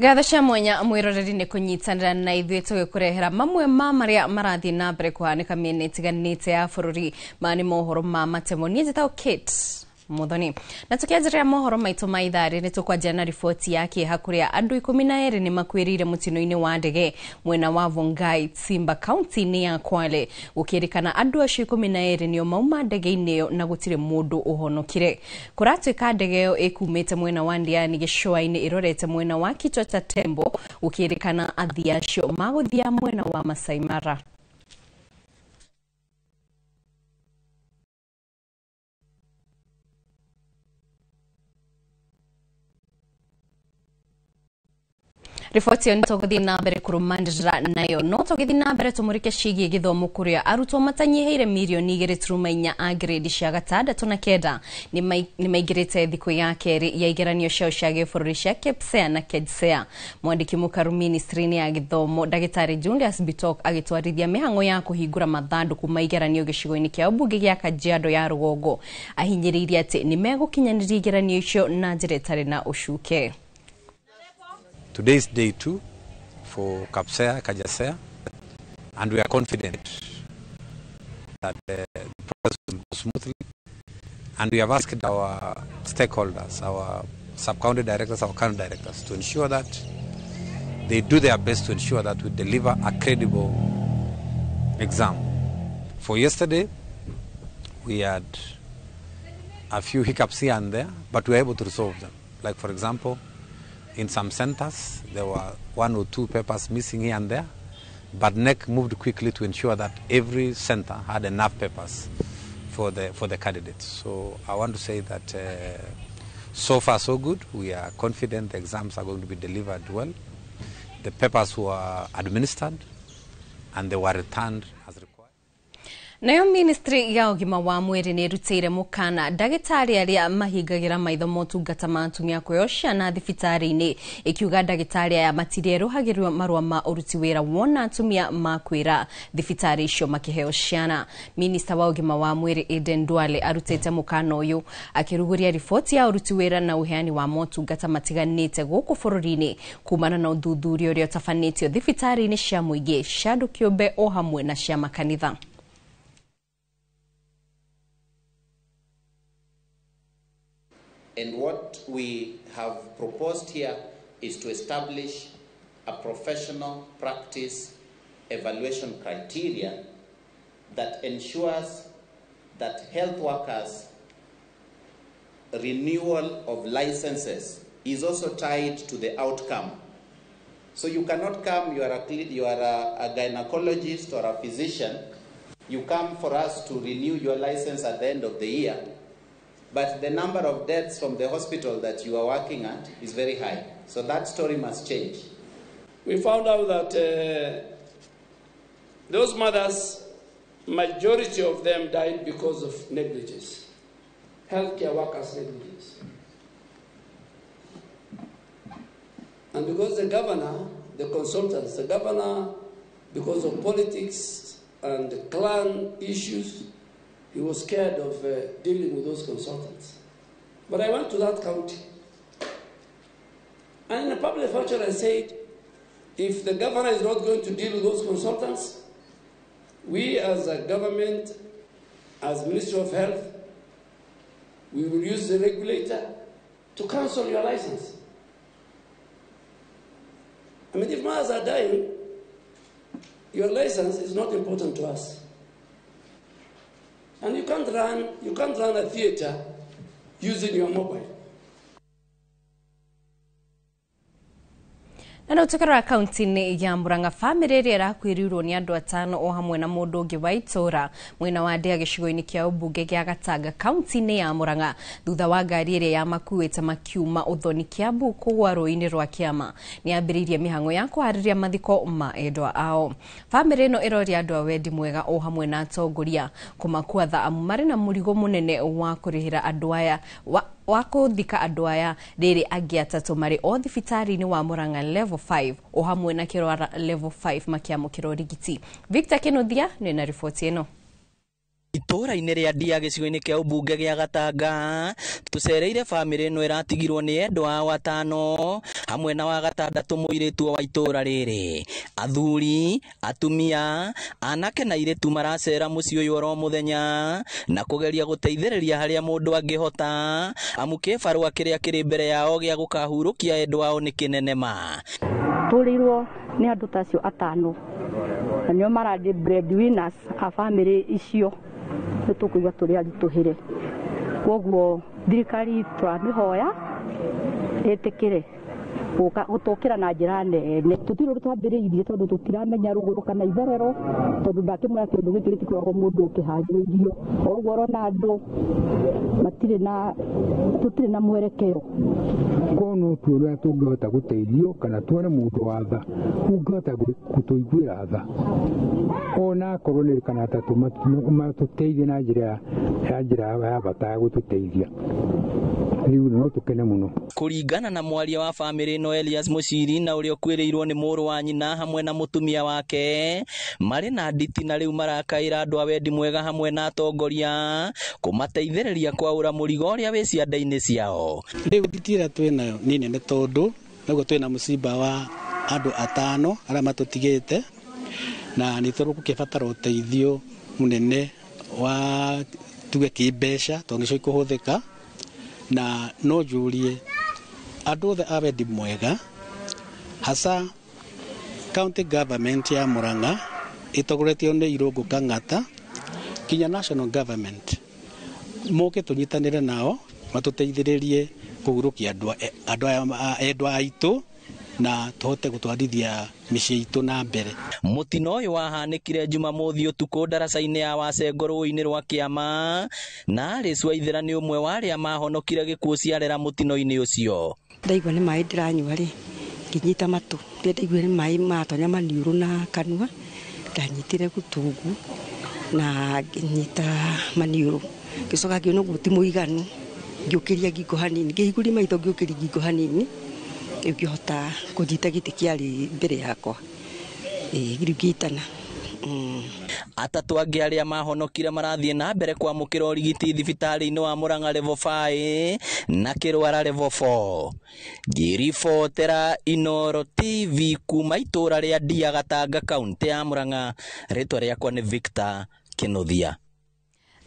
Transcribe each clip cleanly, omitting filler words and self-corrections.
Ngatho cia mwanya mwiroreri nĩ kũnyitanĩra na ithuĩ tũgĩkũrehera mamwe ma marĩa marathiĩ na mbere kũhanĩka mĩena ĩtiganĩte ya bũrũri. Maya nĩ mohoro ma matemo. Niĩ njĩtagwo Kate Muthoni. Na tukianjĩrĩria mohoro maitũ ma ithaa rĩrĩ, tũkwanjia na riboti ya kĩeha kũrĩa andũ 12 nĩ makuĩrĩire mũtino-inĩ wa ndege mwena wa Vongai Tsimba kaunti-inĩ ya Kwale. Gũkĩrĩkana andũ acio 12 nĩo mauma ndege-inĩ ĩyo na gũtirĩ mũndũ ũhonokire. Kũratuĩka ndege ĩyo ĩkumĩte mwena wa Ndiani gĩcũa-inĩ ĩrorete mwena wa Kichwa cha Tembo, gũkĩrĩkana athii acio magũthia mwena wa Masai Mara. Riboti ĩyo nĩtũgũthiĩ na mbere kũrũmanĩrĩra nayo, no tũgĩthiĩ na mbere tũmũrĩke ciĩgiĩ gĩthomo kũrĩa arutwo matanyihĩire mirioni 2.4 a grade cia 6 na 9 nĩ maingĩrĩte thikũ ya kerĩ ya igeranio ciao cia gĩbũrũri cia KPSEA na KJSEA. Mwandĩki mũkaru ministry-inĩ ya gĩthomo ndagĩtarĩ Julius Bitok agĩtwarithia mĩhang'o ya kũhingũra mathandũkũ ma igeranio gĩcigo-inĩ kĩa ũmbunge gĩa Kajiado ya rũgongo, ahinyĩrĩirie atĩ nĩ megũkinyanĩria igeranio icio na njĩra ĩtarĩ na ũcuke. Today is day 2 for KPSEA, KJSEA, and we are confident that the process will go smoothly. And we have asked our stakeholders, our sub-county directors, our county directors, to ensure that they do their best to ensure that we deliver a credible exam. For yesterday, we had a few hiccups here and there, but we were able to resolve them. Like, for example, in some centers, there were 1 or 2 papers missing here and there, but KNEC moved quickly to ensure that every center had enough papers for the candidates. So I want to say that so far so good. We are confident the exams are going to be delivered well. The papers were administered and they were returned as required. Nayo ministry ya ũgima wa mwĩrĩ nĩ ĩrutĩire mũkana ndagĩtarĩ arĩa mahingagĩra maitho motungata ma atumia kũheo ciana thibitarĩ-inĩ, ĩkiuga ndagĩtarĩ aya matirerũhagĩrwo marũa ma ũruti wĩra wona atumia makwĩra thibitarĩ icio makĩheo ciana. Minista wa ũgima wa mwĩrĩ Aden Duale arutĩte mũkana ũyũ akĩrugũria riboti ya ũruti wĩra na ũheani wa motungata matiganĩte gũkũ bũrũri-inĩ kumana na ũthuthuria ũrĩa ũtabanĩtio thibitarĩ-inĩ cia mũingĩ, cia andũ kĩũmbe o hamwe na cia makanitha. And what we have proposed here is to establish a professional practice evaluation criteria that ensures that health workers' renewal of licenses is also tied to the outcome. So you cannot come, you are a gynecologist or a physician, you come for us to renew your license at the end of the year, but the number of deaths from the hospital that you are working at is very high. So that story must change. We found out that those mothers, majority of them died because of negligence, healthcare workers' negligence. And because the governor, the consultants, the governor, because of politics and clan issues, he was scared of dealing with those consultants. But I went to that county. And in a public function, I said, if the governor is not going to deal with those consultants, we as a government, as Ministry of Health, we will use the regulator to cancel your license. I mean, if mothers are dying, your license is not important to us. And you can't run a theater using your mobile. Na no tukara kaunti-inĩ ya Murang'a, bamĩrĩ ĩrĩa ĩrakuĩrĩirwo nĩ andũ 5 o hamwe na mũndũ ũngĩ wa itũũra mwena wa Ndĩa gĩcigo-inĩ kĩa ũmbunge gĩa Gatanga kaunti-inĩ ya Murang'a thutha wa ngari ĩrĩa yamakuĩte makiuma Ũthoni Kiambu kũgũa rũĩ-inĩ rwa Kĩama nĩ yambĩrĩirie mĩhang'o ya kũharĩria mathiko ma endwa ao. Bamĩrĩ ĩno ĩroria andũ a wendi mwega o hamwe na atongoria kũmakua tha amu marĩ na mũrigo mũnene wa kũrĩhĩra andũ aya wa kũthika andũ aya rĩrĩ angĩ 3 marĩ o thibitarĩ-inĩ wa Murang'a level 5 o hamwe na Kĩrwara level 5 makĩamũkĩra ũrigiti. Victor Kinuthia nĩ na riboti ĩno. Itũũra-inĩ rĩa Ndia gĩcigo-inĩ kĩa ũmbunge gĩa Gatanga tũcereire bamĩrĩ ĩno ĩratigirwo nĩ endwa ao atano hamwe na wa gatandatũ mũirĩtu wa itũũra rĩrĩ. Athuri, atumia, anake na airĩtu maracera mũciĩ ũyũ oro mũthenya na kũgeria gũteithĩrĩria harĩa mũndũ angĩhota, amu kĩbarũa kĩrĩa kĩrĩ mbere yao gĩa gũkahurũkia endwa ao nĩ kĩnene ma. Tũrĩirwo nĩ andũ ta acio atano na nĩo mararĩ breadwinners a bamĩrĩ icio, nĩ tũkũigua tũrĩ aritũhĩre. Koguo thirikari tũramĩhoya ĩtĩkĩre gũtũkĩra na njĩra nene. Tũtirĩ ũndũ twambĩrĩirie tondũ tũtiramenya rũgũrũ kana itherero, tondũ ndakĩmwĩra kĩndũ gĩkĩ gĩtikoragwo mũndũ ũkĩharĩrĩirio. O ũguo ũrona andũ matirĩ na, tũtirĩ na mwerekeo. Korwo no tuone ũrĩa tũngĩhota gũteithio kana tuone mũndũ wa tha ũngĩhota gũtũiguĩra tha, ona akorwo nĩ kana atatũ matũteithie na njĩra ya njĩra ya bata ya gũtũteithia. Rĩu no tũkene mũno. Kũringana na mwaria wa bamĩrĩ ĩno Elias Mũciri, na ũrĩa ũkuĩrĩirwo nĩ mũrũ wa nyina hamwe na mũtumia wake, marĩ na nditi na rĩu marakaĩra andũ a wendi mwega hamwe na atongoria kũmateithĩrĩria kwaũra mũrigo ũrĩa wĩ ciande-inĩ ciao. Rĩu nditi ĩrĩa twĩ nayo nĩ nene tondũ naguo twĩ na mũciba wa andũ atano arĩa matũtigĩte, na nĩ tũgũkĩbatara ũteithio mũnene wa tuge kĩmbeca tondũ nĩcio ikũhũthĩka. Na no njũrie andũ othe a wendi mwega, hasa county government ya Murang'a ĩtongoretio nĩ Irũngũ Kang'ata kinya national government, moke tũnyitanĩre nao matũteithĩrĩrie kũhurũkia andũ aya endwa aitũ na tũhote gũtwarithia mĩciĩ itũ na mbere. Mũtino ũyũ wahanĩkire Jumamothi ũtukũ ndaraca-inĩ ya Wacengo rũĩ-inĩ rwa Kĩama, na Alice Waithera nĩ ũmwe wa arĩa mahonokire gĩkuũ ciarera mũtino-inĩ ũcio. Ndaigua nĩ maĩ ndĩranyua rĩ, ngĩnyita matũ, rĩrĩa ndaiguire nĩ maĩ matonya maniũrũ na kanua, ndanyitire gũtũ ũguo na ngĩnyita maniũrũ, ngĩcoka ngĩona ũguo ti mũiganu, ngĩũkĩria ngingo hanini, ngĩhingũria maitho ngĩũkĩria ngingo hanini, rĩu ngĩhota kũnyita gĩtĩ kĩarĩ mbere yakwa, rĩu ngĩitana. Atatũ angĩ arĩa mahonokire marathiĩ na mbere kwamũkĩra ũrigiti thibitarĩ-inĩ wa Murang'a level 5 na Kĩrwara level 4. Ngĩribotera Inooro TV kuma itũũra rĩa Ndia Gatanga kaunti ya Murang'a, rĩtwa rĩakwa nĩ Victor Kĩnuthia.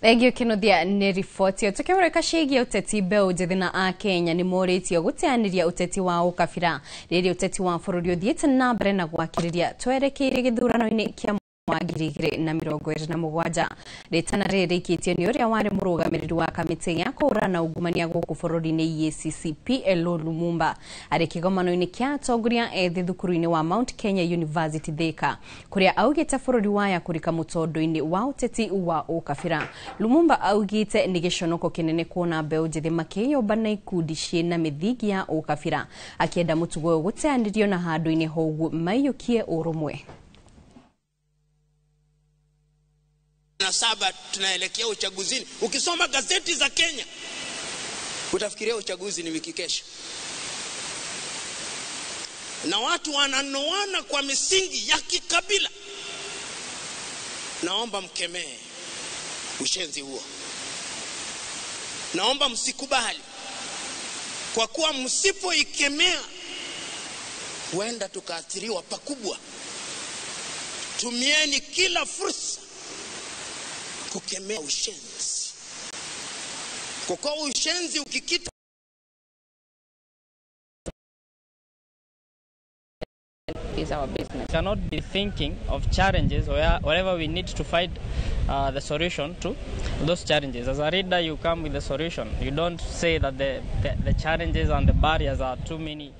Thengiũ Kĩnuthia nĩ riboti ĩyo. Tũkĩmũrĩka ciĩgiĩ ũteti, mbeũ njĩthĩ na akenya nĩ morĩtio gũteanĩria ũteti wa ũkabira rĩrĩa ũteti wa bũrũri ũthiĩte na mbere na gwakĩrĩria twerekeire gĩthurano-inĩ kĩa wa 2027. Rĩtana rĩrĩ rĩikĩtio nĩ ũrĩa warĩ mũrũgamĩrĩri wa kamĩtĩ ya kũhũrana na ungumania gũkũ bũrũri-inĩ EACC PLO Lumumba, arĩ kĩgomano-inĩ kĩa atongoria ethĩ thukuru-inĩ wa Mount Kenya University Thika, kũrĩa augĩte bũrũri waya kũrika mũtondo-inĩ wa ũteti wa ũkabira. Lumumba augĩte nĩ gĩconoko kĩnene kuona mbeũ njĩthĩ makĩyũmba na ikundi ciĩna mĩthingi ya ũkabira, akĩenda mũtugo ũyũ gũteanĩrio na handũ-inĩ hoguo maiyũkie ũrũmwe. Na saba tunaelekea uchaguzini. Ukisoma gazeti za Kenya utafikiria uchaguzi ni wiki kesho, na watu wananoana kwa misingi ya kikabila. Naomba mkemee ushenzi huo, naomba msikubali, kwa kuwa msipoikemea huenda tukaathiriwa pakubwa. Tumieni kila fursa kukemea ushenzi, kwa kuwa ushenzi ukikita is our business. We cannot be thinking of challenges wherever we need to find the solution to those challenges. As a leader, you come with the solution. You don't say that the challenges and the barriers are too many.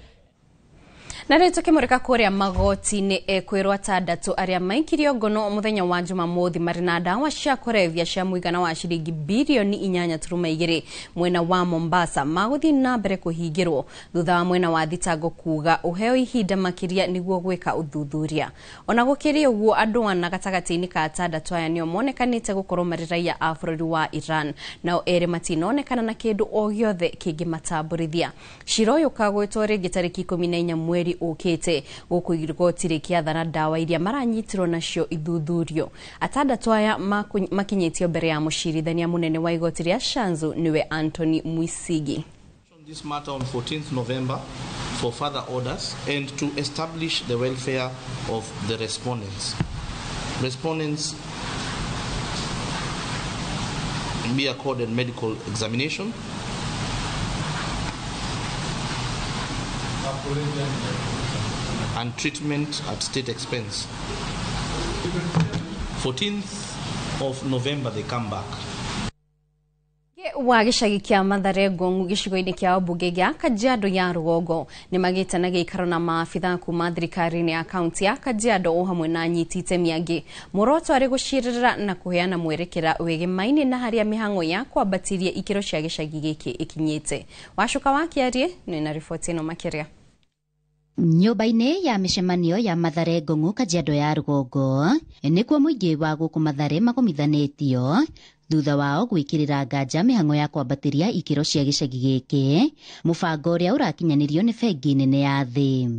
Na rĩu tũkĩmũrĩka kũrĩa magoti-inĩ, ekwĩrwo atandatũ arĩa maikirio ngono mũthenya wa Jumamothi marĩ na ndawa cia kũrebia cia mũigana wa ciringi birioni 8.2 mwena wa Mombasa magũthiĩ na mbere kũhingĩrwo thutha wa mwena wa thitango kuga ũheo ihinda makĩria nĩguo gwĩka ũthuthuria. Ona gũkĩrĩ ũguo, andũ ana gatagatĩ-inĩ ka atandatũ aya nĩo monekanĩte gũkorwo marĩ raia a bũrũri wa Iran, nao erĩ matinonekana na kĩndũ o gĩothe kĩngĩmatambũrithia. Cira ũyũ ũkagwetwo rĩngĩ tarĩki 14 mweri ũkĩte gũkũ igoti rĩkĩathana ndawa iria maranyitirwo nacio ithuthurio. Atandatũ aya makinyĩtio mbere ya mũcirithania mũnene wa igoti rĩa Shanzu niwe Anthony Mwisigi. This matter on 14th November for further orders and to establish the welfare of the respondents. Respondents be accorded medical examination and treatment at state expense. 14th of November they come back. Wa gĩcagi kĩa Mathare Ngong'u gĩcigo-inĩ kĩa mbunge gĩa Kajiado ya rũgongo nĩ magĩte na gĩikaro na maabitha kuma thirikari-inĩ ya kaunti ya Kajiado o hamwe na anyiti itemi angĩ. Muoroto arĩ gũcirĩrĩra na kũheana mwerekera wĩgemaine na harĩa mĩhang'o ya kwambatiria ikĩro cia gĩcagi gĩkĩ ĩkinyĩte. Wacuka wa Kĩarie nĩ na riboti ĩno makĩria. Nyũmba-inĩ ya mĩcemanio ya Mathare Ngong'u Kajiado ya rũgongo nĩkuo mũingĩ wa gũkũ Mathare magomithanĩtio thutha wao gwĩkĩrĩra nganja mĩhang'o ya kwambatĩria ikĩro cia gĩcagi gĩkĩ, mũbango ũrĩa ũrakinyanĩrio nĩ bengi nene ya thĩ.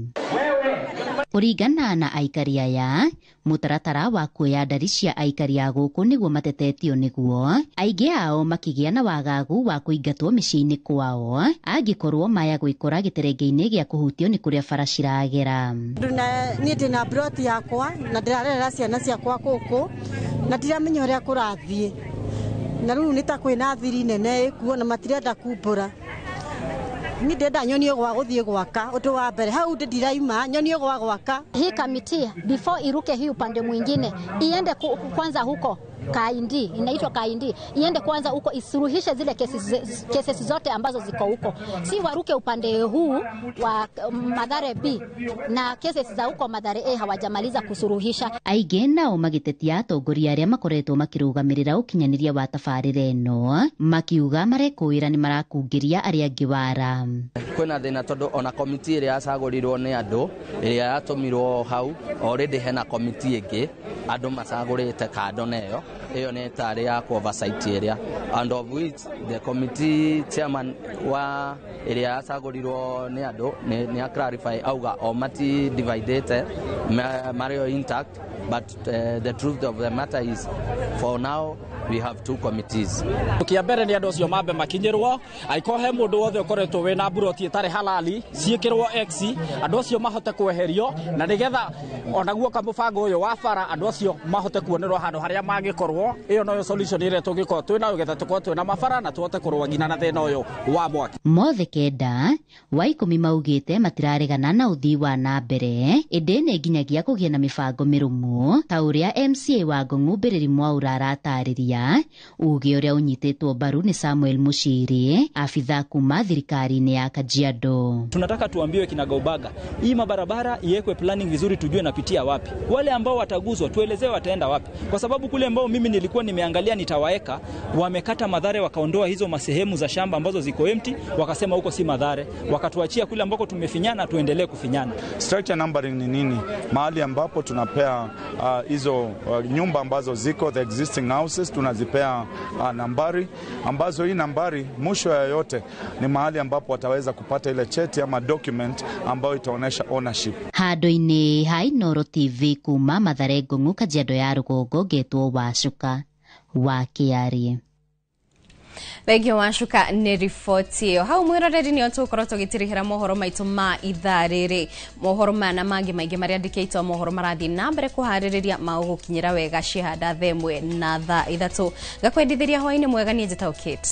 Kũringana na aikari aya, mũtaratara wa kuoya ndari cia aikari a gũkũ nĩguo matetetio nĩguo aingĩ ao makĩgĩa na wagagu wa kũingatwo mĩciĩ-inĩ kwao angĩkorwo maya gwĩkora gĩterenge-inĩ gĩa kũhutio nĩ kũrĩa bara ciragera. Niĩ ndĩna mburoti yakwa na ndĩrarerera ciana ciakwa gũkũ na ndiramenya ũrĩa kũrathiĩ, na rĩu nĩ ta kwĩna thiri nene ĩkuo na matirenda kumbũra. Ni ndenda nyonio gwa guthie gwaka undu wa mbere hau ndiraima nyonio gwa gwaka. Hii kamiti before iruke hii upande mwingine iende kwanza huko Kaindi, inaitwa Kaindi, iende kwanza huko isuruhishe zile cases zote ambazo ziko huko, si waruke upande huu wa Mathare B na cases za huko Mathare A hawajamaliza kusuruhisha. Aingĩ nao magĩtetia atongoria arĩa makoretwo makĩrũgamĩrĩra ũkinyanĩria wa tabarĩra ĩno makiuga marekũĩra nĩ marakungĩria arĩa angĩ wara. Kwĩna thĩna tondũ ona komiti ĩrĩa yacagũrirwo nĩ andũ ĩrĩa yatũmirwo hau already hena komiti ĩngĩ andũ macagũrĩte kando na ĩyo ĩyo nĩ tarĩ ya oversight ĩrĩa, and of which the committee chairman wa ĩrĩa yacagũrirwo nĩ andũ nĩ a clarify auga o mati dividete marĩ o intact, but the truth of the matter is for now we have two committees. Kia mbere nĩ andũ acio mambe makinyĩrwo, angĩkorwo he mũndũ wothe ũkoretwo wĩna mburoti ĩtarĩ halali ciĩkĩrwo X, andũ acio mahote kweherio na nĩgetha onaguo kamũbango ũyũ wa bara andũ acio mahote kuonerwo handũ harĩa mangĩkorwo. Ĩyo noyo solution ĩrĩa tũngĩkorwo twĩnayo getha tũkorwo twĩna mabara na tũhote kũrũa nginya na thĩna ũyũ wa mwaki. Mothe 9 wa 10 maugĩte matiraregana na ũthii wa na mbere ĩndĩ nĩ nginyagia kũgĩa na mĩbango mĩrũmu ta ũrĩa MCA wa Ngong'u Mbĩrĩri Mwaura aratarĩria, uge ũrĩa ũnyitĩtwo mbaru nĩ Samuel Mushiri, afitha kuma thirikari-inĩ ya Kajiado. Tunataka tuambiwe kinagaubaga hii mabarabara iwekwe planning vizuri, tujue napitia wapi, wale ambao wataguzwa tuelezewe wataenda wapi, kwa sababu kule ambao mimi nilikuwa nimeangalia nitawaeka wamekata Mathare wakaondoa hizo masehemu za shamba ambazo ziko empty, wakasema huko si Mathare, wakatuachia kule ambako tumefinyana tuendelee kufinyana. Structure numbering ni nini? Mahali ambapo tunapea hizo nyumba ambazo ziko the existing houses tunazipea nambari ambazo hii nambari mwisho ya yote ni mahali ambapo wataweza kupata ile cheti ama document ambayo itaonesha ownership. Handũ-inĩ ha Inooro TV kuma Mathare Ngong'u Kajiado ya rũgongo ngetwo Wacuka wa Kĩarie. Thengio Wacuka nĩ riboti ĩyo. Hau mwĩroreri nĩo tũgũkorwo tũgĩtirihĩra mohoro maitũ ma ithaa rĩrĩ. Mohoro maya na mangĩ maingĩ marĩa andĩkĩtwo mohoro marathiĩ na mbere kũharĩrĩria maũgũkinyĩra wega cihanda thaa 1 na thaa 3. Ngakwendithĩria hwaĩ-inĩ mwega, niĩ njĩtagwo Kate.